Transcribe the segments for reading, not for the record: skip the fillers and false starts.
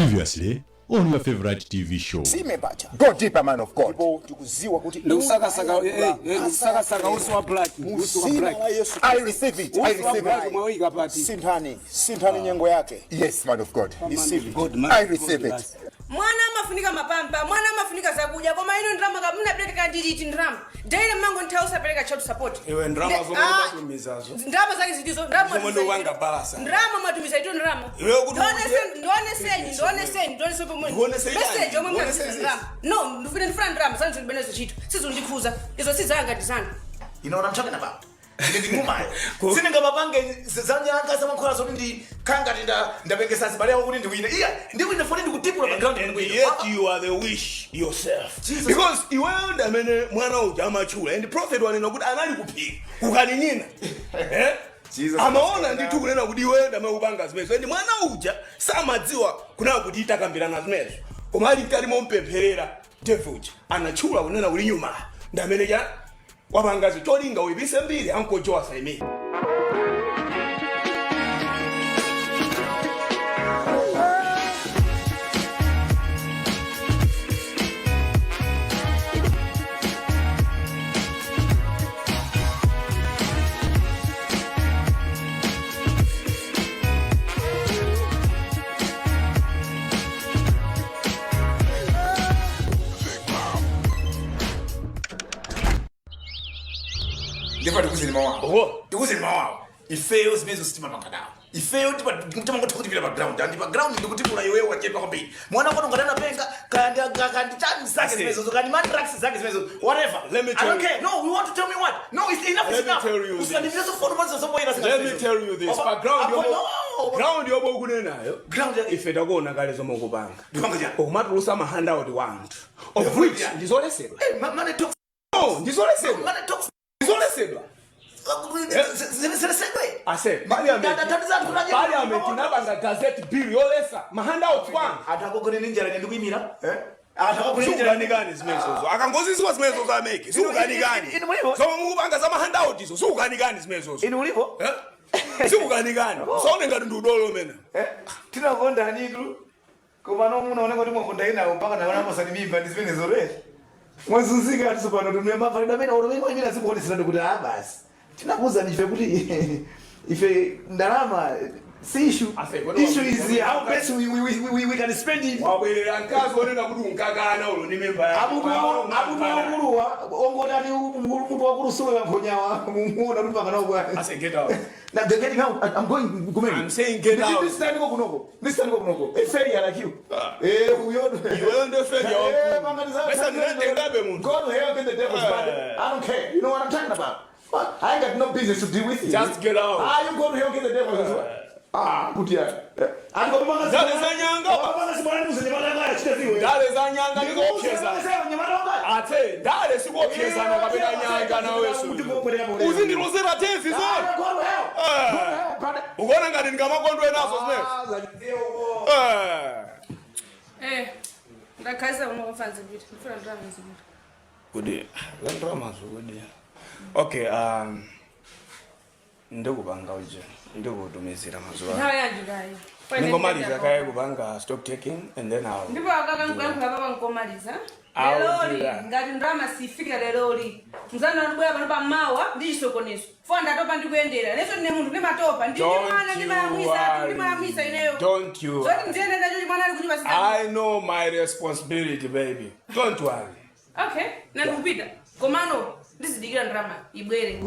Previously on your favorite TV show. Sime pacha. Go deeper, man of God. Ndipo tikuziwa kuti Ndikusakasaka, ndikusakasaka usi wa black, usi wa Muzina black. la Yesu. I receive it. I Usi wa receive black it. mwawika pati. Sinthani, sinthani nyengo yake. Yes, man of God. Receive it. God, man I of receive God, it. basi. Mwana amafunika mapampa, mwana amafunika zakudya, koma ino ndrama kamunapereka kandiliti ndrama daily mango nthawi usapereka child support. Iwe ndrama zomwe Ah, ndatumizazo. Ndrama zake zitizo ndrama Zomwe mwatumiza ndikupanga ito. balasa. Ndrama mwatumiza ito ndrama. Iwe kuti Ndioneseni, ndioneseni, ndioneseni pomwe. Ndioneseni chani? Message yomwe Ndioneseni mnatumiza ndrama. No, ndifuna ndifuna ndrama zanu zilibenezo chito sizundikhuza izo sizanga ndizanga. You know what I'm talking about? Ndingumayo. Sindingapapange zanyanga zamankhwala zoti ndi khangati ndapengesa azibale awo kuti ndiwine. Iya, ndiwine foti ndikutipula pa ground And ndiwine. yet you are the wish yourself. Jesus. Because iweyo ndi amene mwana uja amatchula and prophet wanena kuti anali kuphika kukaninyina. Eh? Jesus. Amaona ndithu kunena kuti iweyo ndi amene upanga zimenezo and mwana uja samadziwa kunena kuti itakambirana zimenezo, koma ali mkati mompempherera devil uja anatchula kunena kuti nyuma ndi amene cha wapangazo cholinga uyipise mbiri ankojowa saimira. Ndifa tikuzeni mawawo. Oho. Tikuzeni mawawo. Ifeyo zimenezo sitimapanga nawo. Ifeyo timangotha kutipira pa ground. Andi pa ground ndikutipula iweyo wachepa kwambiri. Mwana wako ngati anapenga kandi kandi chani zake Asi. zimenezo kandi mandrax zake zimenezo whatever. Let me I tell don't you. care. No, you want to tell me what? No, it's enough is Let me enough. tell you this. Usandipite phone mwanzo zomwe Let me tell you this. Pa ground yomwe No. ground yomwe ukunenayo Ground ya- ife takuona kale zomwe ukupanga. Ndipanga chani? Ukumatulusa ma handout wanthu of which Yeah. ndizolesedwa. Hey, money talks. No, ndizolesedwa. Money talks. Ndizolesedwa. Zilesedwe. Ase parliament parliament inapanga gazette bill yolesa ma handout wanthu. Anthu akugone ndi njala ine ndikuyimira. Anthu akugone ndi njala. Sikukanikani zimenezozo akangozisiwa zimenezozo ameke sikukanikani Inu mulipo? zomwe mukupanga za ma handout izo sikukanikani zimenezozo. Inu ulipo? Eh? Sikukanikani usaone ngati ndi udolo umene. Tinakonda anitu koma no munaoneka kuti mwakonda inawo mpaka naona masani mimba ndi zimene zorera mwazunzika atiso pano tumwe mafalidwe amene olomene zikuoneserani kuti ah basi tinakuwuzani ife kuti ife ndalama si issue. Ase, kodi Issue is how best we can spend it. Wabwerera mkazi onena kuti unkakana ulo ndi mimba yako. Abutu wakuluwa ongotani mutu wakulu sulo yankhonyawa mumuona kuti pakana kwa Ase, get out. Now they're getting out. I'm going kumene. I'm saying get out. This time go kunoko. This time go kunoko. A failure like you. Ah. Eh, uyo. Iweyo ndiyo failure Eh, wakulu. manganiza. Besa ndinatengabe munthu. Go to hell get the devil's Eh. body. I don't care. You know what I'm talking about. But I ain't got no business to deal with you. Just get out. Ah, you go to hell get the devil's as well. Ah, kuti ya. Andikopanga Ndale za nyanga. Opanga sibona ndikuzenyamata ngaya chite ziwe. Ndale za nyanga ndikuopsezana. Ndikuopsezana. Ate ndale sikuopsezana kapena nyanga naweso. Uzindilozera tevi zona. Go to hell. Eh. Go to hell, brother. Ukuona ngati ndingamakondwe nazo zimenezo. Eh. Eh, ndakhalisa kuno kumfana zipita ndifuna ndrama zipita. Kuti za ndramazo kuti. Okay, ndikupanga uje ndikutumizira mazuwa. Nthawi yanji kayi? Ndingomaliza kaye kupanga stock taking and then I'll Ndipo akakankuyankhula papa nkomaliza. I'll do Leloli that. ngati ndrama sifika leloli mzana wanubwera pano pamawa ndi chisokonezo fo ndatopa ndikuyendera leso ndine munthu ndimatopa ndili Don't mwana you ndimayamwisa worry. ndimayamwisa ineyo. Don't you Zoti worry. ndiyende nacho chimwana ali kunyumba sita. I know my responsibility, baby. Don't worry. Okay, nandikupita komano ndizidikira ndrama ibwere.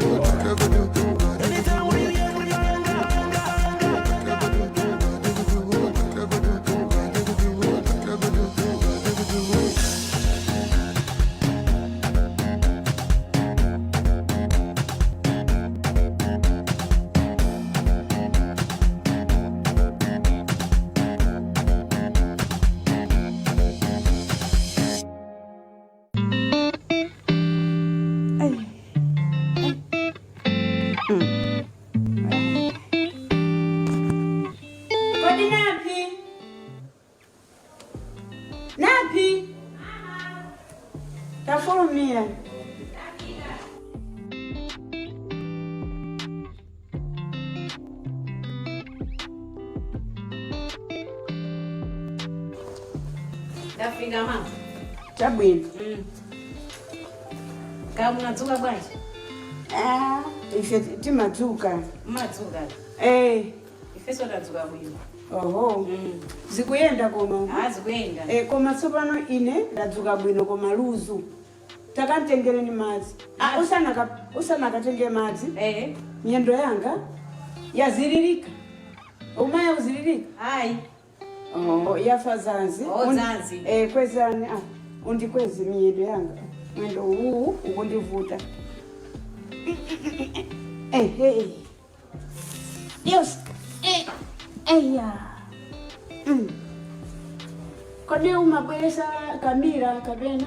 Ndafika mama. Chabwino. Kaya munadzuka bwanji? Ah, ife timadzuka. Mmadzuka. Eh, Ifeso tadzuka bwino. Oho. Zikuyenda koma. Ah, zikuyenda. Eh, koma tsopano ine ndadzuka bwino koma luzu. Takantengereni madzi. Ah, usanakatenge madzi. Eh. Miyendo yanga yaziririka. Umaya uziririka? Ayi. Oh, yafa zanzi. Oh, zanzi. Eh, kwezani. Ah, undikweze miyendo yanga. Mwendo uwu ukundivuta. Eh, hey. Dios. Eh, eya. Kodi umabweresa kamira kapena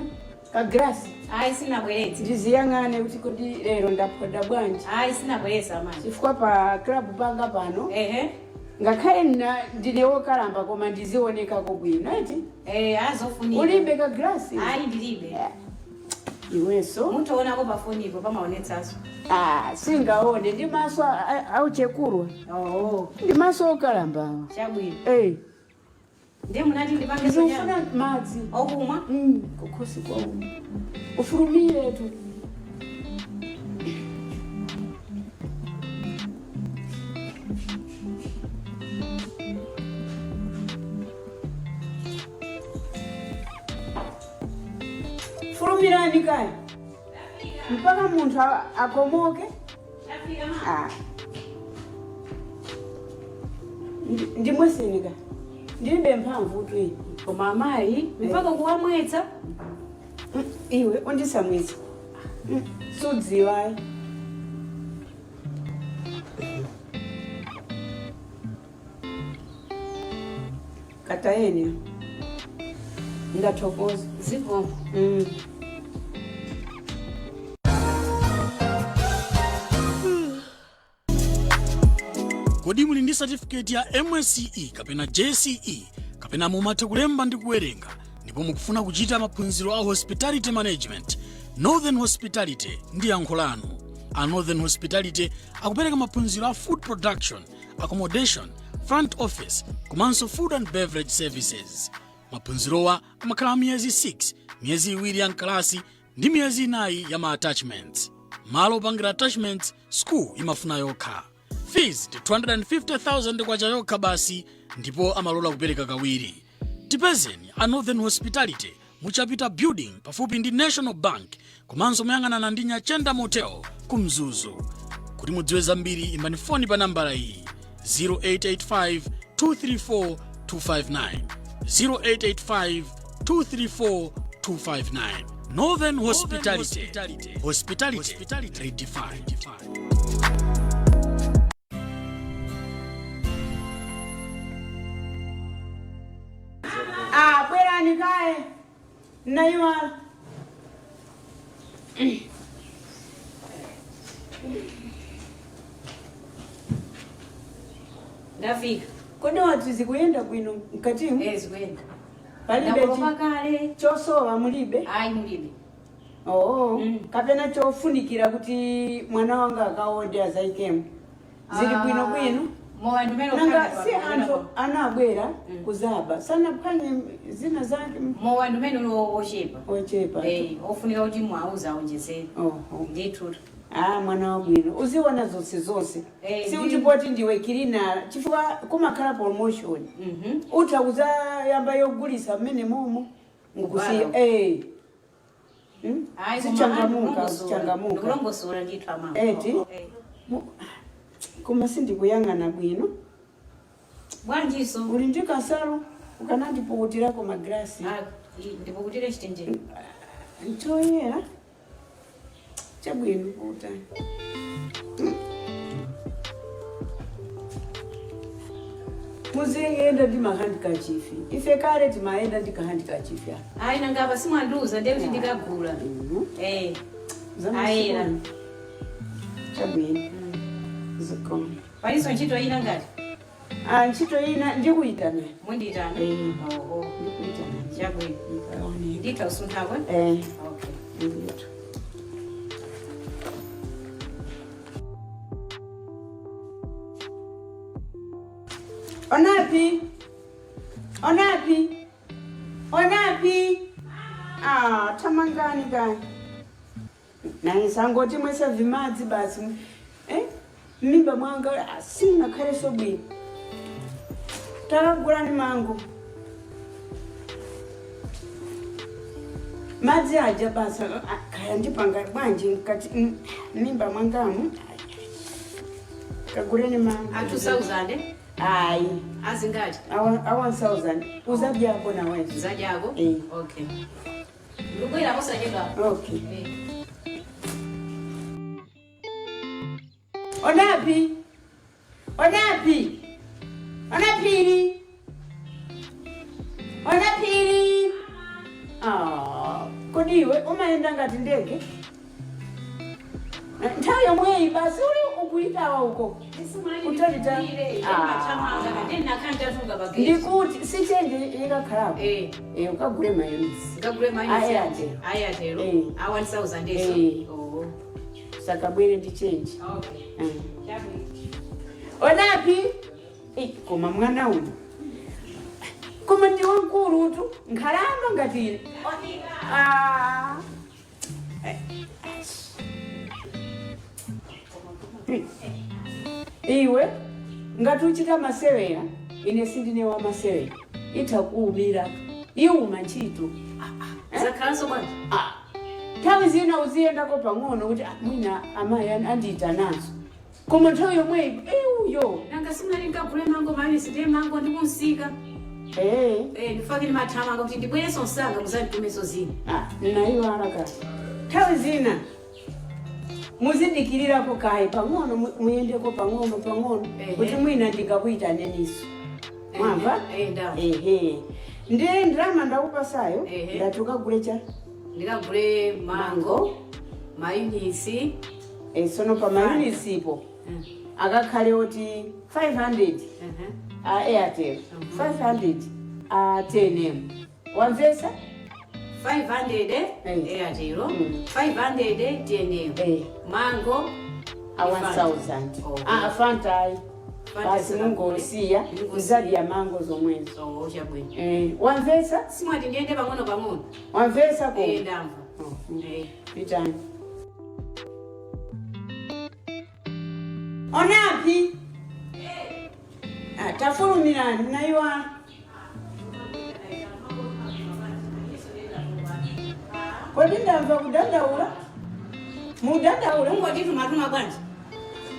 kagrasi? Ayi, sinabweretse. Ndiziyang'ane kuti kodi lero ndaphoda bwanji. Ayi, sinabweresa manje. Chifukwa pa club panga pano. Ehe. Ngakhale ndine wokalamba koma ndizionekako bwino eti? Eh, azofunika. Ulibe kagrasi? Ayi, ndilibe. Iwenso? Mutoonako pafonipo pamaonetsaso. Ah, singaone ndi maso auchekurwa. Oh. Ndi maso okalamba. Chabwino. Eh. Ndiye munati ndipange Ndikufuna madzi. Okumwa? Kukhosi kwauma. Ufurumire tu. Furumirani kaya. Mpaka munthu akomoke. Ah. Ndimweseni kaya. Ndilibe mphamvu tu ine. Koma amayi, mpaka kuwamwetsa. Iwe undisamwitsa. Sudziwayi. Katayeni. Ndathokoza. Zikomo. Kodi muli ndi certificate ya MSCE kapena JCE kapena mumatha kulemba ndi kuwerenga ndipo mukufuna kuchita maphunziro a hospitality management? Northern Hospitality ndi yankho lanu. A Northern Hospitality akupereka maphunziro a food production, accommodation, front office komanso food and beverage services. Maphunzirowa amakhala miyezi 6, miyezi 2 ya mkalasi ndi miyezi 4 ya ma attachments. Malo opangira attachments school imafuna yokha. Fees ndi 250,000 kwacha yokha basi ndipo amalola kupereka kawiri. Tipezeni a Northern Hospitality muchapita building pafupi ndi National Bank komanso moyang'anana ndi Nyachenda Motel ku Mzuzu. Kuti mudziwe zambiri imbani foni pa nambala iyi 0885 234 259, 0885 234 259. Northern Hospitality, hospitality redefined. Ah, bwerani kaye. Nayiwala. Ndafika. Kodi wati zikuyenda bwino mkatimu? Eh, zikuyenda. Palibe Ndakolopa kale. chosowa mulibe? Ayi, mulibe. Oo, kapena chofunikira kuti mwana wanga akaonde azaikemo. Zili bwino bwino. Mowa ndimene Nanga ukhanda si pa- anthu anabwera kuzaba sanaphwanye zina zake. Mowa ndimene uli ochepa. Ochepa. Eh, ofunika kuti mwauza aonjezere. Oho. Ndithu. Ah, mwana wabwino uziona zonse zonse. Eh, Si ndi- kuti poti ndiwe kilina chifukwa kumakhala promotion. Utha kuzayamba yogulisa mmene momo ngukusiya. Wow. Eh. Ayi, koma Zichangamuka, anthu zichangamuka. ndikulongosola ndithu amama. Eti? Eh. Koma sindikuyang'ana bwino. Bwanjiso. Uli ndi kasalu ukanandipukutirako magrasi. Ah, ndipukutire chitenje. Nchoyera chabwino puta. Muziyenda ndi mahandikachifi. Ife kale timayenda ndi kahandikachifi apa. Ayi, nanga apa simwandiuza ndiye kuti ndikagula. Eh. Ayera. Chabwino. Zikomo. Paliso ntchito ina ngati? Ah, ntchito ina ndikuyitana. Mundiyitana? Eh. Oho. Ndikuyitana. Chabwino. Nditha usunthakwe? Eh. Okay. Ndithu. Onapi? Onapi? Onapi. Ah, tamangani kani. Naye sangoti mwese vimadzi basi. Eh? Mimba mwanga simunakhaleso bwino. Takagulani mango. Madzi aja basi kaya ndipanga bwanji mkati mimba mwangamu. Kaguleni mango. A 2000? Ayi. Azingati? A 1000. Uzadyako nawenso. Uzadyako? Eh. Okay. Ndikubwera posachedwa. Okay. Onapi. Onapi. Onapiri. Onapiri. Ah, kodi iwe umayenda ngati ndege? Nthawi yomweyi basi uli ukuitawa uko. Kutalita. Ndikuti si chenji ikakhalako. Eh. Eh, ukagule mayonisi. Ngagule mayonisi. A Airtel. Airtel. Eh. A 1000 eso. Eh. Oh. Sakabwere ndi chenji. Okay. Chabwino. Onapi. Eh, koma mwana uyu. Koma ndi wamkulu tu, nkhalamba ngati ine. Ah. Iwe ngati uchita masewera, ine sindine wa masewera. Itha kuwumira. Iwuma ntchito. Zakhalanso bwanji? Ah. Nthawi zina uziyendako pang'ono kuti mwina amayi andiita nazo. Koma nthawi yomweyi iuyo. Nanga simali nkagule mango mayonisi ndiye mango ndikunsika. Eh. Eh, ndifake ndimathamanga kuti ndibwerenso msanga muzanditumenso zina. Ah, naiwala kale. Nthawi zina muzindikirirako kayi pang'ono muyendeko pang'ono pang'ono kuti mwina ndingakuyitaneniso. Mwamva? Eh, ndamva. Ehe. Ndiye ndalama ndakupasayo ndati ukagule cha Ndikagule mango, mayonisi. Eh, sono pa mayonisipo akakhale oti 500 a Airtel, 500 a TNM. Wamvesa? 500 Airtel, 500 TNM. Mango A 1000. Ah, Fanta ayi. Basi mungosiya mzadya mango zomwezo. Oh, chabwino. Eh, wamvesa? Simwati ndiyende pang'ono pang'ono. Wamvesa ko? Eh, ndamva. Eh. Pitani. Onapi. Ah, tafulumirani naiwala. Kodi ndamva kudandaula? Mudandaula? Ungotitumatuma bwanji?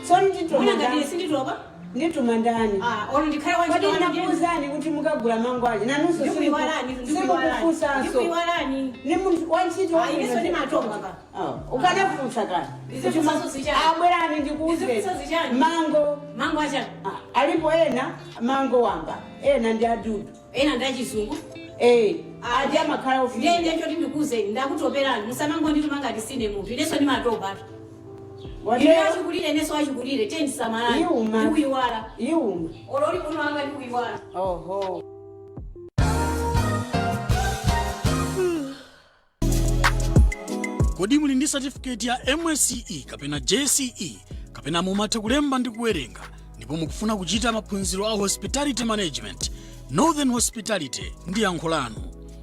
Tsono ndituma Mwina ngati ndani? sinditopa? Ndituma ndani? Ah, ono ndikhale Kodi wantchito wanu ndakuwuzani kuti mukagula mango aja nanunso Ndikuyiwalani, simukufunsanso. Ndikuyiwalani. Ni munthu wantchito Ah, inenso ndimatopa ka. Ukanafunsa kani? Ndizifunsanso zichani? Abwerani ndikuwuzeni. Ndizifunsa zichani? Mango. Mango achani? Ah, alipo ena mango wamba, ena ndi adudu. Ena ndi achizungu. Eh, adi amakhala ofisi. Ndiye ndiye choti ndikuwuzeni, ndakutoperani. Musamangondituma ngati sine munthu. Inenso ndimatopa. Watero? Ine achikulire, inenso achikulire. Tiye ndisamalani. Iwuma. Ndikuyiwala. Iwuma. Ololi kuno wanga ndikuyiwala. Oho. Kodi muli ndi certificate ya MSCE kapena JCE kapena mumatha kulemba ndi kuwerenga ndipo mukufuna kuchita maphunziro a hospitality management? Northern Hospitality ndi yankho lanu.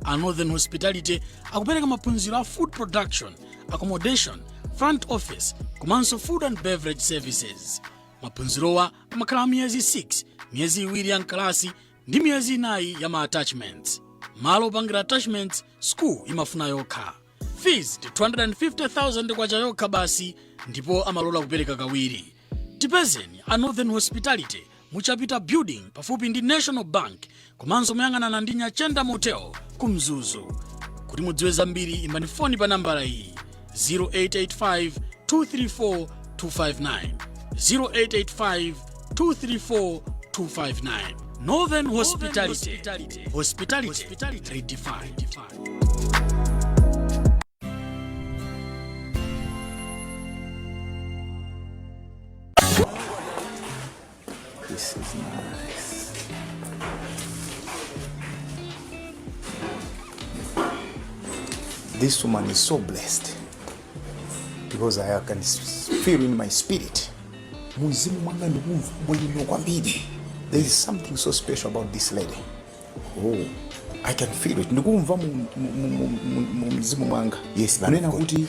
A Northern Hospitality akupereka maphunziro a food production, accommodation, front office komanso food and beverage services. Maphunzirowa amakhala miyezi 6, miyezi 2 ya mkalasi ndi miyezi 4 ya ma attachments. Malo opangira attachments school imafuna yokha. Fees ndi 250,000 kwacha yokha basi ndipo amalola kupereka kawiri. Tipezeni a Northern Hospitality muchapita Building pafupi ndi National Bank komanso moyang'anana ndi Nyachenda Motel ku Mzuzu. Kuti mudziwe zambiri imbani foni pa nambala iyi 0885 234 259, 0885 234 259. Northern Hospitality, hospitality redefined. This is nice. This woman is so blessed because I can feel in my spirit. Muzimu mwanga ndikumva bwino kwambiri. There is something so special about this lady. Oh. I can feel it. Ndikumva mu mzimu mwanga. Yes, man Kunena of God. kuti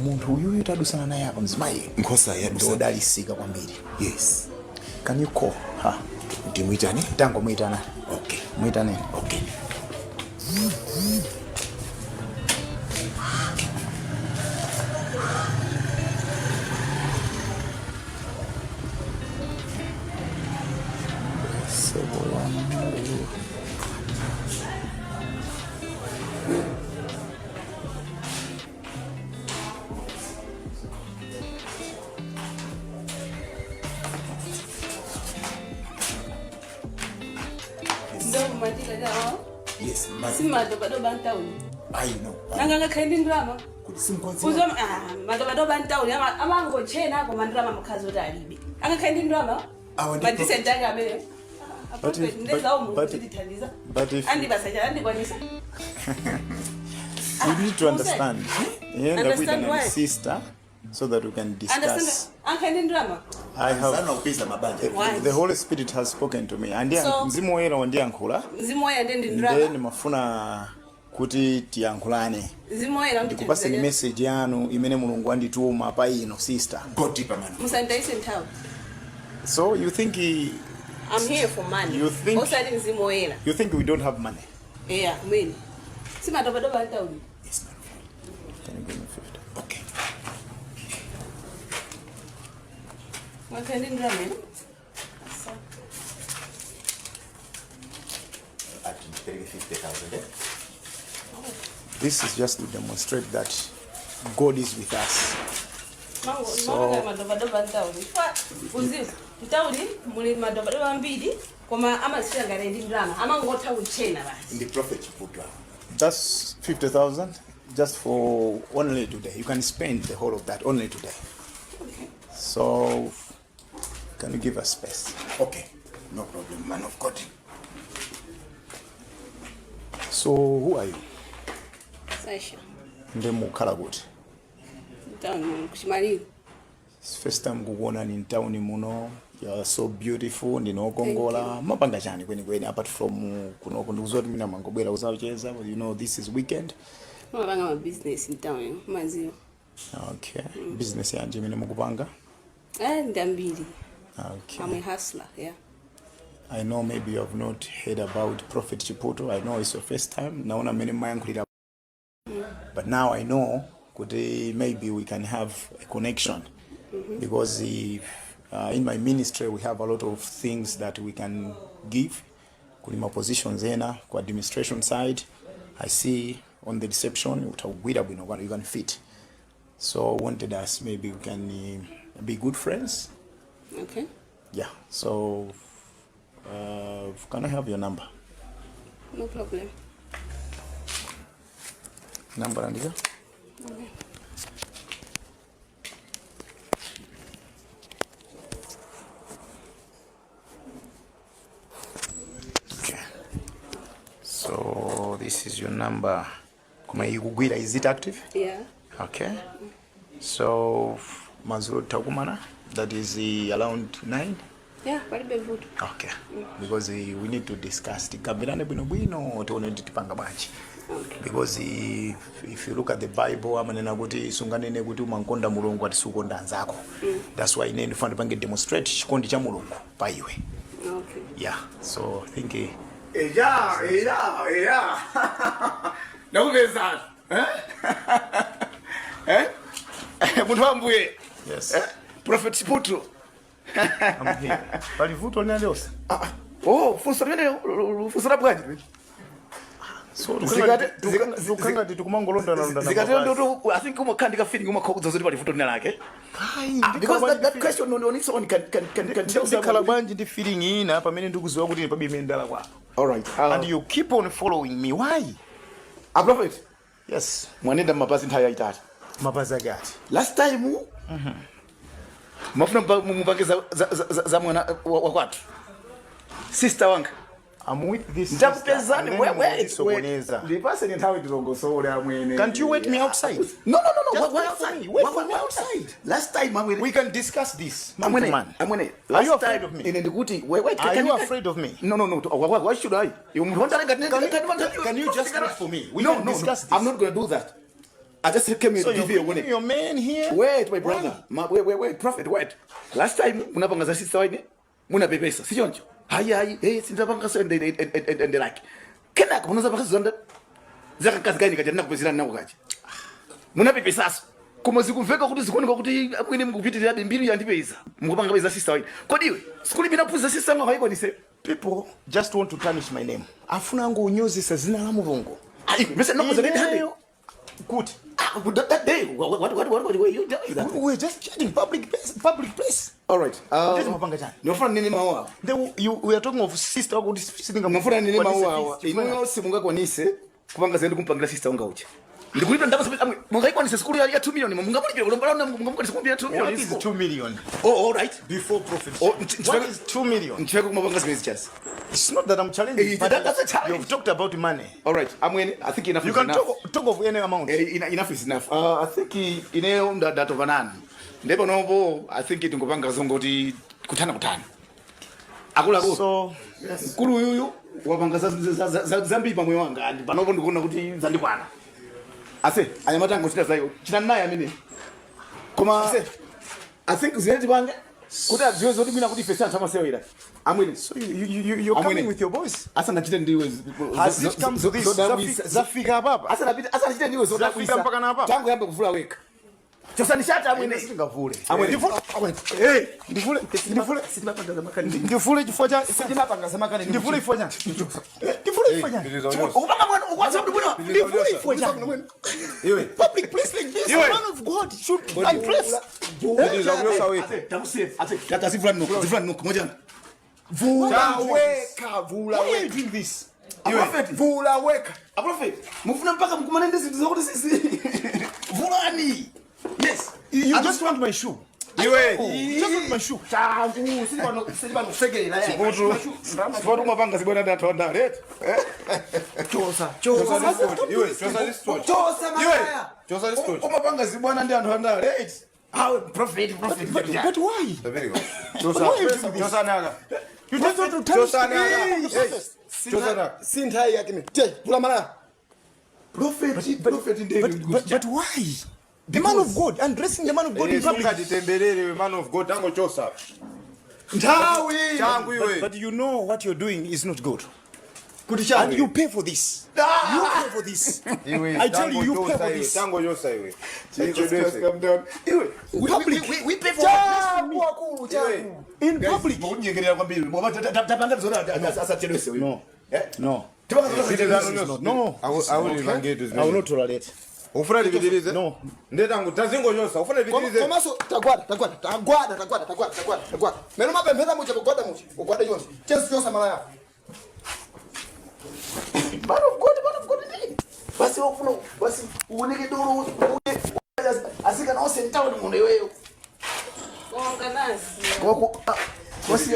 munthu uyuyu tadusana naye apa, mzimayi Nkhosa yadusa. Ndodalisika kwambiri. Yes. Can you call her? Ndimuyitane? Tangomuyitana. Okay. Muyitaneni. Okay. Ndokumatila chawo. Yes, man. Simadobadoba mtawuni. I know. Nanga ngakhale ndi ndalama. Kuti simkwadziwa. Uzoma madobadoba mtawuni amangochena koma ndalama mukhazi kuti alibe. Angakhale ndi ndalama. Awa ndi Madecent ake amene. But if- Ndezaumu but- but if- Andibasa cha andikwanisa. You need to understand. Yeah, Understand ndakuitana why? sister so that we can discuss. Understand? Angakhale ndi ndalama. I have Sana kupeza mabanja. Why? The Holy Spirit has spoken to me. And So- mzimu woyera wandiyankhula. Mzimu woyera ndiye ndi Then ndalama. mafuna kuti tiyankhulane. Mzimu woyera Ndikupaseni message yanu imene Mulungu andituma pa ino, sister. Go deeper, man. Musandayise nthawi. So you think I'm here for money. You think- Osati mzimu woyera. you think we don't have money? Yeah, mwini. Simadobadoba mtawuni. Yes, man. Can you give me 50? Okay. Ngakhale ndi ndalama ino. Ati ndipereke 50,000, eh? This is just to demonstrate that God is with us. So madobadoba mtawuni. Chifukwa uziwa mtawuni muli madobadoba ambiri koma amasira ngati ndi ndalama amangotha kuchena basi. Ndi Prophet Chiputwa. That's 50,000 just for only today. You can spend the whole of that only today. Okay. So can you give us space? Okay. No problem, man of God. So who are you? Sasha. Ndi mukhala kuti? Mtawuni kuchimaliro. It's first time kukuonani in town muno. You are so beautiful, ndinokongola. Mapanga chani kweni kweni apart from kunoko? Ndikuziwa kuti mina mangobwera kuzacheza, but you know this is weekend. Mapanga ma business mtawuni maziwa. Okay. Business yanje imene mukupanga? Eh, ndambiri. Okay. I'm a hustler, yeah. I know maybe you have not heard about Prophet Chiputo. I know it's your first time. Naona mene mayankhulira. But now I know kuti maybe we can have a connection. Because if, in my ministry we have a lot of things that we can give. Kuli ma positions ena ku administration side. I see on the reception utagwira bwino, you can fit. So wanted us maybe we can be good friends. Okay. Yeah. So can I have your number? No problem. Number andika? Okay. Okay. So this is your number. Koma ikugwira, is it active? Yeah. Okay. So madzulo takumana, that is around 9. Yeah, palibe vuto. Okay. Because we need to discuss, tikambirane bwinobwino, tione kuti tipanga bwanji. Because if you look at the Bible, amanena kuti sunganene kuti umankonda Mulungu ati sukonda anzako. That's why ine ndifuna ndipange demonstrate chikondi cha Mulungu pa iwe. Okay. Yeah. So I think Eya, eya, eya. Ndakupezani. Eh? Eh? Munthu wa Mbuye. Yes. Eh? Prophet Chiputu. I'm here. Pali vuto lina lililonse? Oh, funso limene funso la bwanji limene. So tukangati tikumangolondana. Zikatero ndoto, I think umakhala ndi ka feeling, umakhala zoti pali vuto lina lake. Because that question on its own can tell Ndikhala someone. bwanji ndi feeling ina pamene ndikuziwa kuti palibe imene ndalakwa? All right. And you keep on following me. Why? A prophet. Yes. Mwanenda mapazi nthawi yayitali. Mapazi ake ati? Last time mafuna mupange za mwana wa kwathu. Sister wanga. I'm with this sister, Ndakupezani. and then mukundisokoneza. Ndipaseni nthawi tilongosole, amwene. Can't you wait me outside? No. Just Why wait for outside? me. Wait Why for me why outside. Last time, amwene. We can discuss this man to Amwene, man. amwene. Are Last you afraid time, of me? Ine ndikuti, wait, wait. Are can you afraid of me? No. Why should I? You want to Can you just wait for me? We No, can no, discuss no. this. I'm not going to do that. I just came here So to you're give you a bringing warning. your man here? Wait, my brother. Wait, wait, wait, prophet, wait. Last time munapanga za sister waine, munapepesa, si choncho? Hayi, hayi, hey, sindapanga so and the like. Kenaka munazapanga zonda zakakazi kaini kaja ndinakupezerani nako kaja. Munapepesaso. Koma zikumveka kuti zikuoneka kuti amwene mukupitirira mbiri yandipeza. Mukupanga beza sister waine. Kodi iwe, sikuli minaphunzitsa sister wanga haikwanise. People just want to tarnish my name. Afuna ngunyozesa zina la Mulungu. Ayi, mese nakuza ndi hande. Ineyo- Kuti. Ah, that day, what were you doing that? We're just chatting public place, public place. All right. Ndezi mapanga chani. Ndofuna nini mawu awa? Then you, we are talking of sister wakuti sitinga Mufuna nini mawu awa? Inuyo simungakwanise kupanga zendo kumpangira sister wanga ucha. Ndikulipa ndaba amwe mungayikwanise sikulu ya 2 million, mungamulipira kulombala, mungamukwanise kumpira 2 million. What is 2 million? Oh, all right. Before profit. Oh, What is 2 million? Nchifeka kumapanga zimezi chasi. It's not that I'm challenging, but That's a challenge. you've talked about money. All right. Amwene, I think enough You is can enough. talk of any amount. Enough is enough. I think ineyo ndatova nanu. Ndipo nopo I think tingopanga zongoti kuthana kuthana. Akuluakulu. So Mkulu uyuyu wapanga zambiri pamoyo wanga, and panopo ndikuona kuti zandikwana. Ase anyamata angochita zayo chita naye amene, koma ase I think zimene tipange kuti adziwe zoti mwina kuti ife si anthu amasewera, amwene. So you're Amwene. coming with your boys. Asanachite ndiwe Has it come to this? Zafika apapa. Asanachite ndiwe Zafika mpaka na hapa? Tangu yambe kuvula weka chosani shati, amwene. Singavule. Amwene. Ndivule. Eh, Ndivule. Ndivule. Ndivule chifukwa cha sitimapanga zamakani. Ndivule chifukwa cha Ndivule chifukwa cha Ukupanga mwana ukwaza kuti bwino. Ndivule chifukwa cha Iwe. Public place like this, a man of God should address. Pitiriza kunyosa weka. Tazivula nuko, zivula nuko mojana. Vula weka, vula Why are you weka. doing this? Aprofeti. Vula weka. Aprofeti, mufuna mpaka mkumane ndi zinthu zakuti sisi vulani. Yes. You just want my shoe. Iwe. You just want my shoe. Changu, sili pano kusekerera. Chiputu. Chiputu umapanga zibwena ndi anthu andale, eti? Chosa, chosa. Iwe, chosa this torch. Chosa Iwe, malaya. chosa this torch. Umapanga zibwana ndi anthu andale, eti? Awe prophet, prophet. But why? Tapereka. Why are you doing this? Chosa naka. You just want to tarnish Chosa the naka. name. Hey, chosa naka. Si nthawi yake ine. Te, vula malaya. Prophet, prophet ndiye. But why? The man of God, addressing the man of God in public. Sungatitembelere we man of God, angochosa. Nthawi. Changu iwe. But you know what you're doing is not good. Kuti changu. And you pay for this. You pay for this. Iwe, I tell you, you pay tangochosa for iwe, this. tangochosa iwe. Jesus Christ, calm down. Iwe, Public. we pay for Changu akulu, changu. In public. Mukunyengerera kwambiri. Tapanga zona asachedwese uyu. No. No. Tapanga zona asachedwese. No. Awuli I will not tolerate. Ufuna tipitirize? No. Ndetangu tazingochosa, ufuna tipitirize? Komanso tagwada, tagwada, tagwada, tagwada, tagwada, tagwada, tagwada. Meno mapemphera mucha, kugwada mucha, ugwade chonse. Chesu chosa malaya. Man of God, man of God ndiye. Basi wofuna basi uoneke dolo uye asikana onse mtauni muno iweyo. Konga nasi. Koko basi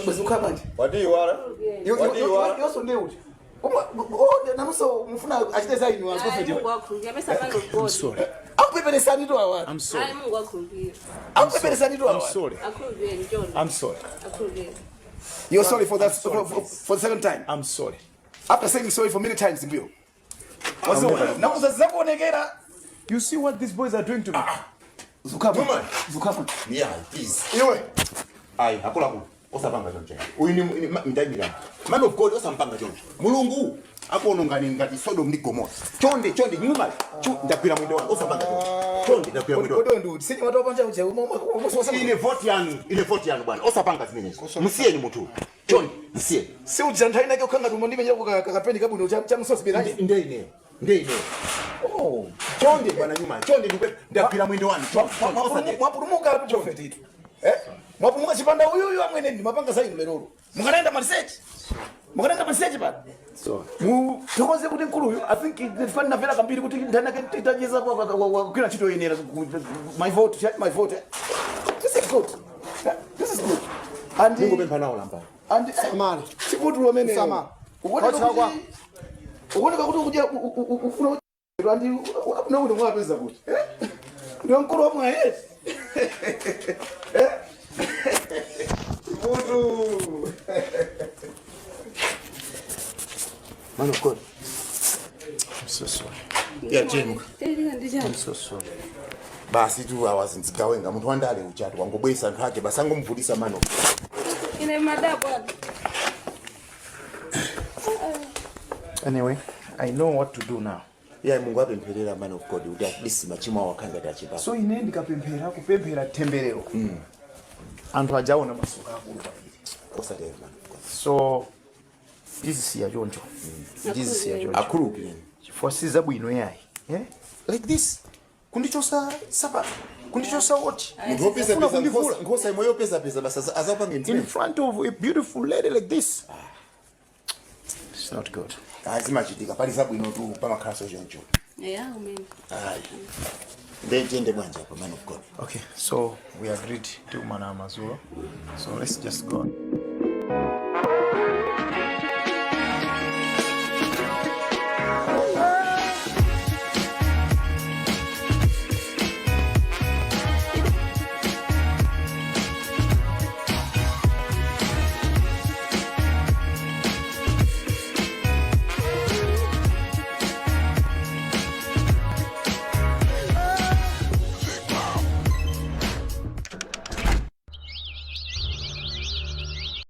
basi ukhala manje. Wadiwala. Yonso ndiye uti. Koma oh nanuso mufuna achite za inu Ayi, aprofeti. Mungu akhululukire. Amesa man of God. Sorry. Akupeperesani tu awa. I'm sorry. Ayi, Mungu akhululukire. Akupeperesani tu I'm awa. sorry. Akhululukire nchona. I'm sorry. Akhululukire. You're sorry for that for the second time. I'm sorry. After saying sorry for many times mbuyo. Waziona. Nakuza zakuonekera. You see what these boys are doing to me? Zukapo. Woman. Zukapo. Yeah, please. Iwe. Ayi, akuluakulu. Osapanga choncho. Uyu ni ndayimira. Man of God, osampanga choncho. Mulungu akuonongani ngati Sodom ndi Gomora. Chonde, chonde nyuma. Ndagwira mwendo wanu, osapanga choncho. Chonde ndagwira mwendo wanu. Kodi ndi sini watopanja uche. Ine vote yanu, ine vote yanu bwana. Osapanga zimenezo. Musiyeni munthu. Chonde, musiyeni. Si uja nthawi inake ukhanga tumo ndimenyera kakapeni kabwino cha msosi birayi. Ndiye ineyo. Ndiye ineyo. Oh. Chonde bwana nyuma. Chonde ndagwira mwendo wanu. Chonde, chonde, osatero. Mwapulumuka tu prophet itu. Eh? Mwapulumuka chipanda uyuyu amwene ndi mapanga zainu lerolo. Mukanaenda maliseche. Mukanaenda maliseche pa. Sorry. Muthokoze kuti mkuluyu I think fani navera kambiri kuti nthawi itacheza kugwira ntchito yenera my vote, my vote. This is good. This is good. And Mungopempha nawo lambani. and Samala. Chiputu amene. Sama. Ukuoneka Kwacha kwa. kuti ukuoneka kuti ukudya ufuna kuti andi unakuti mwapeza kuti. Eh? Ndiwe mkulu wa mwaye. Eh? Chiputu. Man of God. I'm so sorry. Yeah, Jim. I'm so sorry. Basi tu awazinzigawenga munthu wandale uchati wangobwesa anthu ake basi angomvutisa mano. Ine madabu ati. Anyway, I know what to do now. Yeah, Mungu apempherera man of God kuti at least machimo awo akhale ngati achepa. So ine ndikapemphera kupemphera temberero. Anthu ajaona masuka akulu kwambiri. Osatero man of God. So ndizisiya choncho. Ndizisiya choncho. Akhululukireni. Chifukwa si zabwino yayi. Eh? Like this. Kundichosa sapato. Kundichosa watch. Munthu wopezapeza Ufuna kundivula. nkhosa imwe yopezapeza basi azapanga In front of a beautiful lady like this. It's not good. Azimachitika pali zabwino tu pamakhalanso choncho. Yeah, umene. Ayi. Ndiye tiyende bwanji apa man of God. Okay, so we agreed tikumana madzulo. So let's just go.